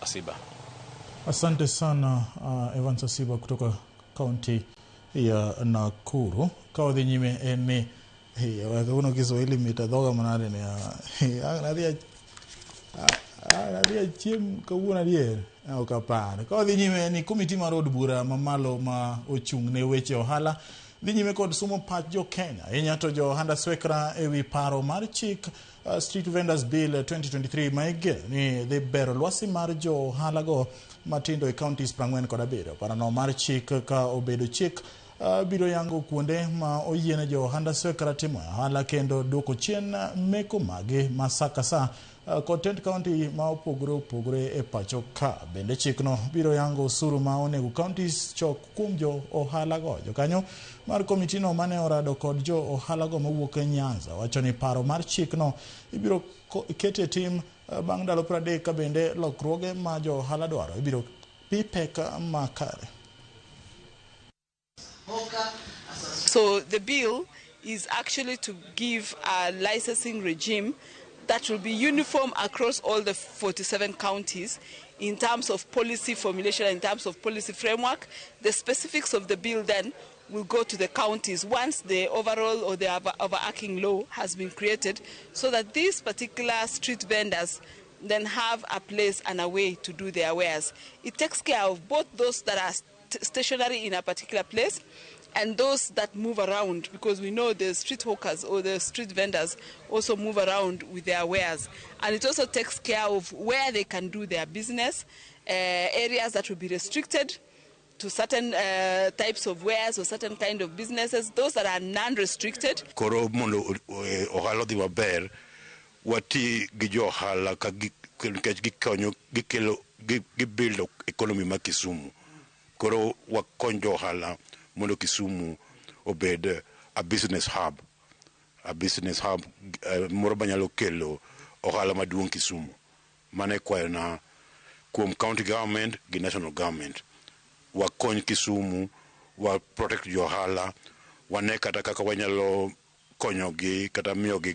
Asiba. Asante sana Evans Asiba kutoka kaunti ya Nakuru. Ka wadhi nyime en ni hey, kawuono Kiswahili mit e dhoga manade ni nadhi nadhi achiem kawuono adier ok apar. Ka wadhi nyime ni komiti mar od bura mamalo ma ochung' ne weche ohala dhi nyime kod somo pach jo Kenya ahinya to jo ohand aswekra ewi paro mar chik Street Vendors Bill 2023 ma igeno ni dhi bero lwasi mar jo ohala go matindo e counties 47. Parono mar chik ka obedo chik biro yango kuonde ma oyiene jo ohand aswekra timo ohala kendo duoko chien meko magi ma sa ka sa kod tend county ma opogore opogore e pacho ka. Bende chikno biro yango osuru ma onego counties chok kuom jo ohala go. Jokanyo mar komitino mane orado kod jo ohala go mawuok e Nyanza wacho ni paro mar chikno ibiro ket e tim bang' ndalo 30 ka bende lokruoge ma jo ohala dwaro ibiro pi pek makare. So the bill is actually to give a licensing regime that will be uniform across all the 47 counties in terms of policy formulation, in terms of policy framework. The specifics of the bill then will go to the counties once the overall or the overarching law has been created, so that these particular street vendors then have a place and a way to do their wares. It takes care of both those that are stationary in a particular place and those that move around, because we know the street hawkers or the street vendors also move around with their wares. And it also takes care of where they can do their business, areas that will be restricted to certain types of wares or certain kind of businesses, those that are non-restricted. Koro mondo ohala odhi maber, wati gi jo ohala ka nikech gikonyo gikelo gi build economy ma Kisumu. Koro wakony jo ohala mondo Kisumu obed a business hub, a business hub moro manyalo kelo ohala maduong' Kisumu. Mano e kwayona kuom county government gi national government. Wakony Kisumu, wa protect jo ohala, wane kata kaka wanyalo konyogi kata miyogi.